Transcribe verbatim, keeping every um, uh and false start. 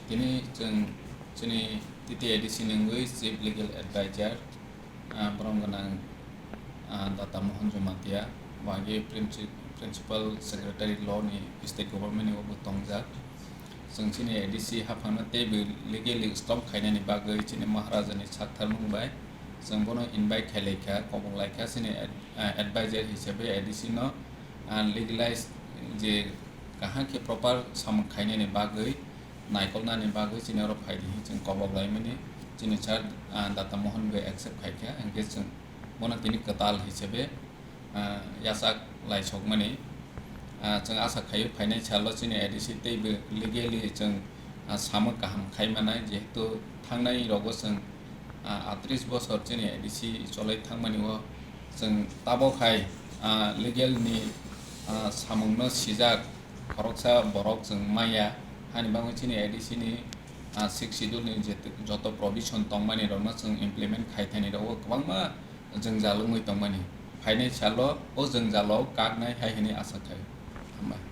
Tini chwng chini T T A D C ni wngwi Chief Legal Advisor, ah, borom gwnang, ah, Data Mohan Jamatia, bo age Princi-, Principal Secretary Law ni State Government ni bo tongjak. Chwng chini A D C haphangno teibo legally stop khainani bagwi chini Maharaja ni sakthar mung bai chwng bono invite khai laikha, kobok laikha chini ad-, ah, advisor hisabe A D C no, ah, legalize je kaham khe proper samung khainani bagwi, naikolnani bagwi chini oro phai di hinwi chwng kobok laimani chini sir, ah, Data Mohan bai accept khaikha, hinkhe chwng bono tini kwtal hisabe, ah, yachak laisokmani. Ah, chwng asa khaio phainai salo chini A D C teibo legally chwng, ah, samung kaham khai manai, jehetu thangnai rogo chwng, ah, atris bosor chini A D C cholai thangmani o chwng tabok hai, ah, legal ni, ah, samungno sijak khoroksa borok chwng maya, hani bagwi chini A D C ni, ah, Sixth Schedule ni je-, joto provision tongmani rokno chwng implement khai thani rogo kwbangma jwngjal wngwi tongmani. Phainai salo o jwngjalo kaknai hai hwnwi asa khai. Hambai.